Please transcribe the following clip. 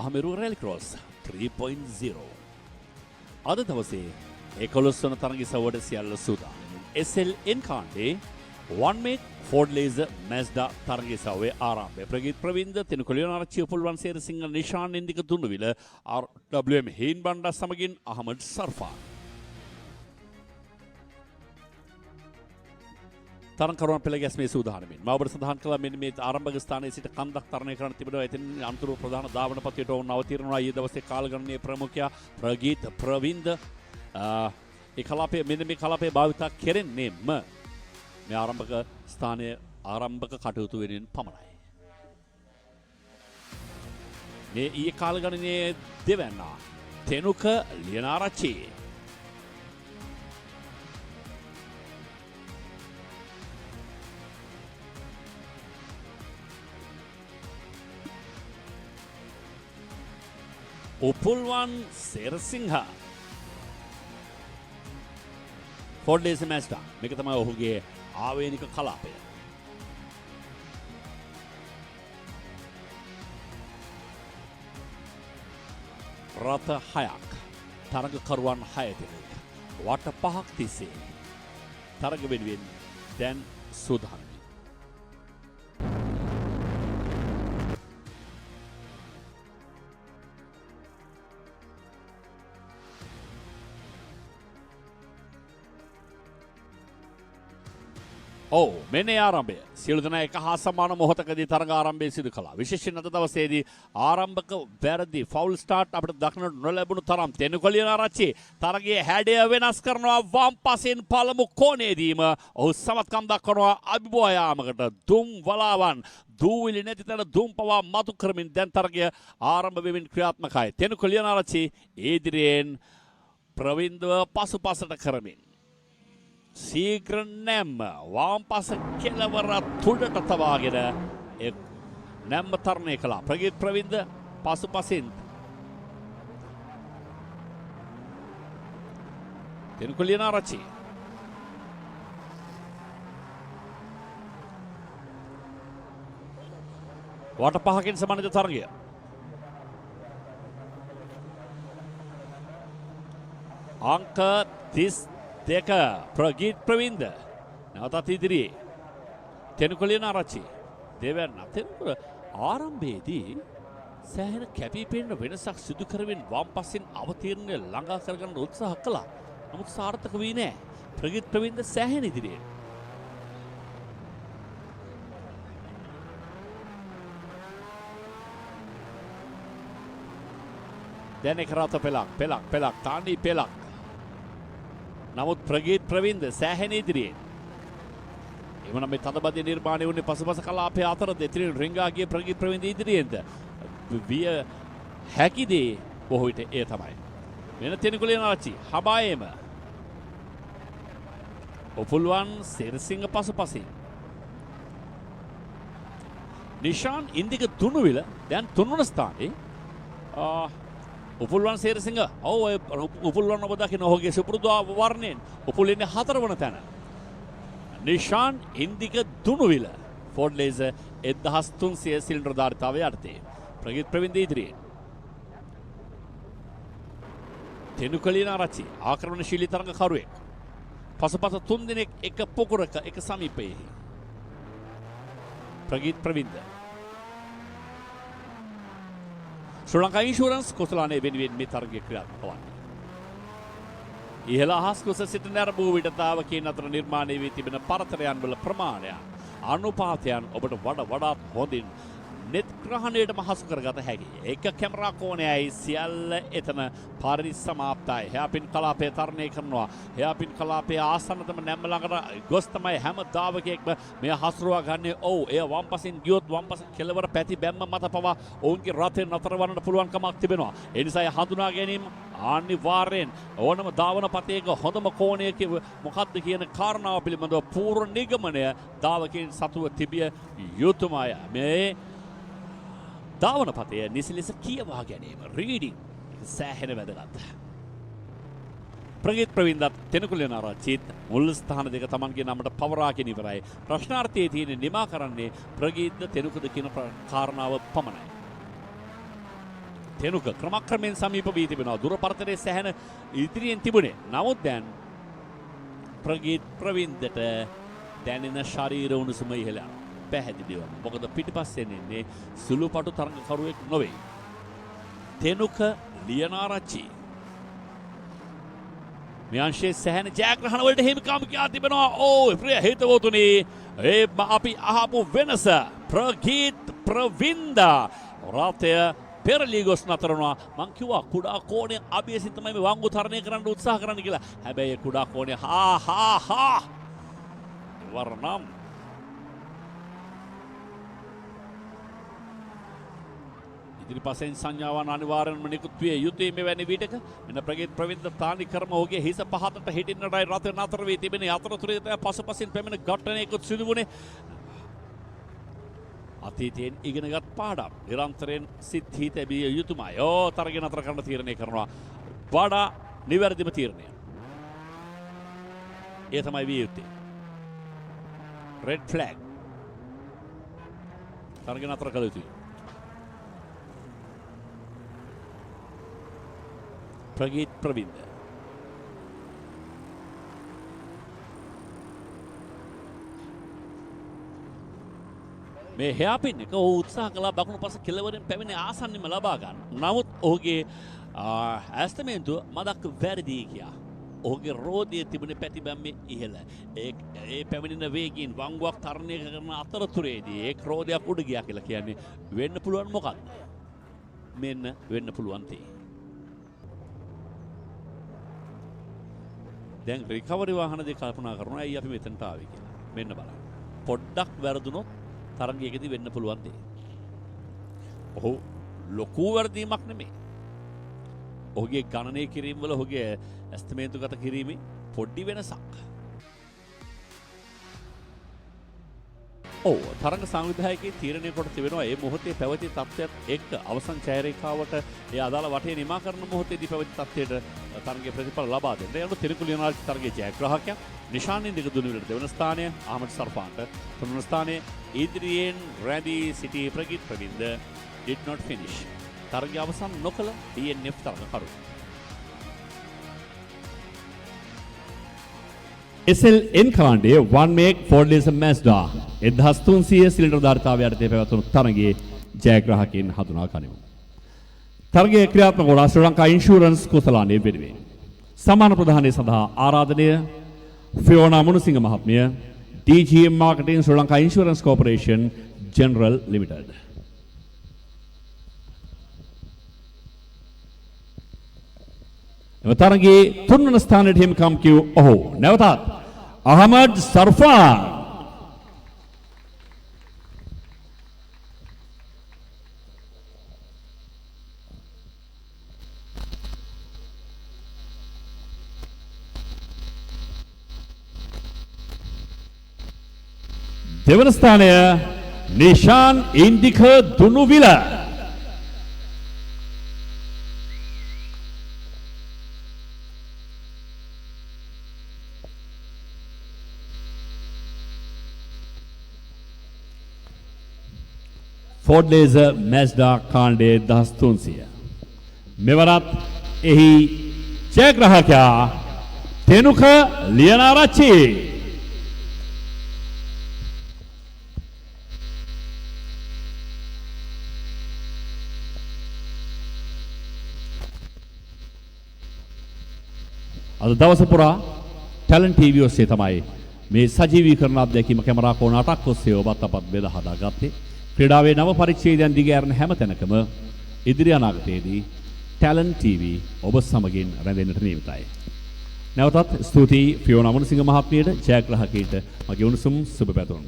මහමෙරු රැලි ක්‍රොස් 3.0. අද දවසේ 11 වන තරඟ ඉසව්වට සියල්ල සූදානම්. SLN කාණ්ඩේ One Make Ford Laser Mazda තරඟ ඉසව්වේ ආරම්භය. ප්‍රගීත් ප්‍රවින්ද, තෙනුක ලියනාරච්චි, උපුල්වන් සේරසිංහ, නිශාන් ඉන්දික දුනුවිල, RWM හීන් බණ්ඩා සමගින් අහමඩ් සර්ෆා. තරඟකරුවන් පෙළ ගැස්මේ සූදානමින්. මා ඔබට සඳහන් කළා මෙන්න මේ ආරම්භක ස්ථානයේ සිට කන්දක් තරණය කරන්න තිබෙනවා. එතෙන් අනතුරු ප්‍රධාන ධාවන පථයට ඔවුන් අවතීර්ණ වුණා. ඊයේ දවසේ කාලගණනයේ ප්‍රමුඛයා ප්‍රගීත් ප්‍රවින්ද ඒ කලාපය මෙන්න මේ කලාපය භාවිතා කෙරෙන්නේම මේ ආරම්භක ස්ථානය ආරම්භක කටයුතු වෙනුවෙන් පමණයි. මේ ඊයේ කාලගණනයේ දෙවැන්නා තෙනුක Liyanarachchi. Upulvan Serasinghe Ford Laser Mazda. මේක තමයි ඔහුගේ ආවේනික කලාපය. රථ 6ක්, තරඟකරුවන් 6 දෙනෙක් වට 5ක් තිස්සේ තරඟ වෙනුවෙන් දැන් සූදානම්. ඔව්, මෙන්න ඒ ආරම්භය. සියලු දෙනා එක හා සමාන මොහොතකදී තරඟ ආරම්භය සිදු කළා. විශේෂයෙන් අද දවසේදී ආරම්භක වැරදි ෆවුල් ස්ටාර්ට් අපිට දක්නට නොලැබුණු තරම් තෙනුකොලියන ආරච්චි තරගයේ හැඩය වෙනස් කරනවා. වම් පසෙන් පළමු කෝණයේදීම ඔහු සමත්කම් දක්වනවා අභිබවා යාමකට. දුම් වලාවන් දූවිලි නැති තැන දුම් පවා මතු කරමින් දැන් තරගය ආරම්භ වෙමින් ක්‍රියාත්මකයි. තෙනුකොලියන ආරච්චි ඉදිරියෙන්, ප්‍රවින්දව පසුපසට කරමින් සීග්‍ර නැම්ම වම් පස කෙලවර තුඩට තබාගෙන එක් නැම්ම තරණය කළා. ප්‍රගීත් ප්‍රවින්ද පසුපසින්, තෙනුකොලියන ආරච්චි. වට 5කින් සමන්විත තරගය. අංක 32 ප්‍රගීත් ප්‍රවින්ද නැවතත් ඉදිරියේ. තෙනුකොලියන ආරච්චි දෙවැන්න. තෙනුකුල ආරම්භයේදී සෑහෙන කැපී පෙනෙන වෙනසක් සිදු කරමින් වම් පසින් අවතීර්ණය ළඟා කරගන්න උත්සාහ කළා. නමුත් සාර්ථක වී නෑ. ප්‍රගීත් ප්‍රවින්ද සෑහෙන ඉදිරියේ. දැන් එක රථ පෙළක් පෙළක් පෙළක් තාණි පෙළක්. නමුත් ප්‍රගීත් ප්‍රවින්ද සෑහෙන ඉදිරියේ. එවනම් මේ තදබදය නිර්මාණය වුණේ පසුපස කලාපය අතරද එතනින් රිංගා ගිය ප්‍රගීත් ප්‍රවින්ද ඉදිරියෙන්ද විය හැකි දේ බොහෝ විට එය තමයි. වෙන තෙනුකුලියන ආච්චි හබායේම උපුල්වන් සිරසිංහ පසුපසින්. නිශාන් ඉන්දික තුනුවිල දැන් තුන්වන ස්ථානයේ. උපුල්වන් සේරසිංහ, ඔව්, ඔය උපුල්වන් ඔබ දකින ඔහුගේ සුපුරුදු වර්ණයෙන් උපුල් ඉන්නේ හතරවන තැන. Nishan Indika Dunuwila Ford laser 1300 cylinder ධාරිතාවය යටතේ. ප්‍රගීත් ප්‍රවින්ද ඉදිරියෙන්. තෙනුකලින ආරච්චි ආක්‍රමණශීලී තරඟකරුවෙක්. පසුපස 3 දෙනෙක් එක පොකුරක එක සමීපයෙහි. ප්‍රගීත් ප්‍රවින්ද ශ්‍රී ලංකා ඉන්ෂුරන්ස් කුසලානය වෙනුවෙන් මේ තරගය ක්‍රියාත්මක වන්නේ. ඉහළ අහස් කුස සිට නැරඹූ විට තාවකයන් අතර නිර්මාණය වී තිබෙන පරතරයන් වල ප්‍රමාණයන් අනුපාතයන් ඔබට වඩ වඩාත් හොඳින් නෙත් ග්‍රහණයටම හසු කරගත හැකියි. එක කැමරා කෝණයයි සියල්ල එතන පරිසමාප්තයි. හෙයාපින් කලාපය තරණය කරනවා. හෙයාපින් කලාපයේ ආසන්නතම නැම්ම ළඟට ගොස් තමයි හැම ධාවකයෙක්ම මෙය හසුරුවා ගන්නේ. ඔව්, එය වම් පසින් ගියොත් වම් පස කෙළවර පැති බැම්ම මත පවා ඔවුන්ගේ රථය නතර වන්නට පුළුවන් කමක් තිබෙනවා. ඒ නිසා එය හඳුනා ගැනීම අනිවාර්යෙන් ඕනම ධාවන පතයක හොඳම කෝණය මොකක්ද කියන කාරණාව පිළිබඳව පූර්ව නිගමනය ධාවකයන් සතුව තිබිය යුතුමය. මේ ධාවන පතය නිසි ලෙස කියවා ගැනීම රීඩිං සෑහෙන වැදගත්. ප්‍රගීත් ප්‍රවින්දත් තෙනුකුලන ආරච්චිත් මුල් ස්ථාන දෙක තමන්ගේ නමට පවරාගෙන ඉවරයි. ප්‍රශ්නාර්ථයේ තියෙන නිමා කරන්නේ ප්‍රගීත්ද තෙනුකද කියන කාරණාව පමණයි. තෙනුක ක්‍රමක්‍රමයෙන් සමීප වී තිබෙනවා. දුර පරතරයේ සැහැණ ඉදිරියෙන් තිබුණේ. නමුත් දැන් ප්‍රගීත් ප්‍රවින්දට දැනෙන ශරීර උණුසුම ඉහළ යනවා. පැහැදිලිවම. මොකද පිටිපස්සෙන් එන්නේ සුළුපටු තරඟකරුවෙක් නොවේ. තෙනුක ලියනාරච්චි. මේ අංශයේ සැහැණ ජයග්‍රහණ වලට හිමිකම් කියා තිබෙනවා. ඕ ප්‍රිය හිතවතුනි, ඒ අපි අහපු වෙනස ප්‍රගීත් ප්‍රවින්ද රථය පෙරලී ගොස් නතර වුණා. මං කිව්වා කුඩා කෝණය අභියසින් තමයි මේ වංගු තරණය කරන්න උත්සාහ කරන්න කියලා. හැබැයි ඒ කුඩා කෝණය හා හා හා වර්ණම් ඉදිරිපසෙන් සංඥාවන් අනිවාර්යෙන්ම නිකුත් විය යුතුයි මෙවැනි විටක. මෙන්න ප්‍රගීත් ප්‍රවින්ද තානි කර්ම ඔහුගේ හිස පහතට හිටින්නටයි රථය නතර වී තිබෙන්නේ. අතරතුරේ තමයි පසුපසින් පැමිණ ඝට්ටනයකුත් සිදු වුණේ. අතීතයෙන් ඉගෙනගත් පාඩම් නිරන්තරයෙන් සිත්හි තැබිය යුතුමයි. ඕ තරගය නතර කරන්න තීරණය කරනවා. වඩා නිවැරදිම තීරණය. ඒ තමයි විය යුත්තේ. Red flag. තරගය නතර කළ යුතුයි. ප්‍රගීත් ප්‍රවින්ද. මේ හෙයාපින් එක ඔහු උත්සාහ කළා දකුණු පස කෙළවරින් පැමිණි ආසන්නෙම ලබා ගන්න. නමුත් ඔහුගේ ඇස්තමේන්තුව මදක් වැරදි කියා. ඔහුගේ රෝදය තිබුණේ පැතිබැම්මේ ඉහළ. ඒ ඒ පැමිණෙන වේගයෙන් වංගුවක් තරණය කරන අතරතුරේදී ඒ ක්‍රෝධයක් උඩ ගියා කියලා කියන්නේ වෙන්න පුළුවන් මොකක්ද? මෙන්න වෙන්න පුළුවන් තේ. දැන් රිකවරි වාහන දෙක කල්පනා කරනවා ඇයි අපි මෙතනට ආවේ කියලා. මෙන්න බලන්න. පොඩ්ඩක් වැරදුනොත් තරගයකදී වෙන්න පුළුවන් දේ. ඔහු ලොකු වැරදීමක් නෙමෙයි. ඔහුගේ ගණනය කිරීම වල ඔහුගේ ඇස්තමේන්තුගත කිරීමේ පොඩි වෙනසක්. ඔව්, තරඟ සංවිධායකයින් තීරණය කොට තිබෙනවා මේ මොහොතේ පැවති තත්ත්වයත් එක්ක අවසන් ඡායාරේඛාවට ඒ අදාළ වටේ නිමා කරන මොහොතේදී පැවති තත්ත්වයට තරගයේ ප්‍රතිඵල ලබා දෙන්න. ඒ අනුව තිරුකු ලියනාරච්චි තරගයේ ජයග්‍රාහකයා, නිශාන් ඉන්දික දුනුවිලට දෙවන ස්ථානය, අහමඩ් සර්ෆාන්ට තුන්වන ස්ථානය, ඉදිරියෙන් රැඳී සිටි ප්‍රගීත් ප්‍රවින්ද did not finish. තරගය අවසන් නොකළ DNF තරගකරු. SLN කාණ්ඩයේ one make Ford Laser Mazda 1300 cylinder ධාරිතාව යටතේ පැවැත්වුණු තරගයේ ජයග්‍රාහකයින් හඳුනා ගනිමු. තරගය ක්‍රියාත්මක වුණා ශ්‍රී ලංකා ඉන්ෂුරන්ස් කුසලානය වෙනුවෙන්. සමාන ප්‍රධානය සඳහා ආරාධනය ෆියෝනා මුණසිංහ මහත්මිය, DGM Marketing Sri Lanka Insurance Corporation General Limited. එම තරගයේ තුන්වන ස්ථානයට හිමිකම් කිව් ඔහු නැවතත් අහමඩ් සර්ෆාන්. දෙවන ස්ථානය Nishan Indika Dunuwila. Ford Laser Mazda කාණ්ඩයේ 1300. මෙවරත් එහි ජයග්‍රාහකයා තෙනුක ලියනාරච්චි. අද දවස පුරා ටැලන්ට් ටීවී ඔස්සේ තමයි මේ සජීවීකරණ අත්දැකීම කැමරා කෝණ 8ක් ඔස්සේ ඔබත් අපත් බෙදා හදාගත්තේ. ක්‍රීඩාවේ නව පරිච්ඡේදයන් දිග ඇරෙන හැම තැනකම ඉදිරි අනාගතයේදී ටැලන්ට් ටීවී ඔබ සමගින් රැඳෙන්නට නියමිතයි. නැවතත් ස්තුතියි ෆියෝනා මුණසිංහ මහත්මියට, ජයග්‍රාහකයින්ට මගේ උණුසුම් සුබ පැතුම්.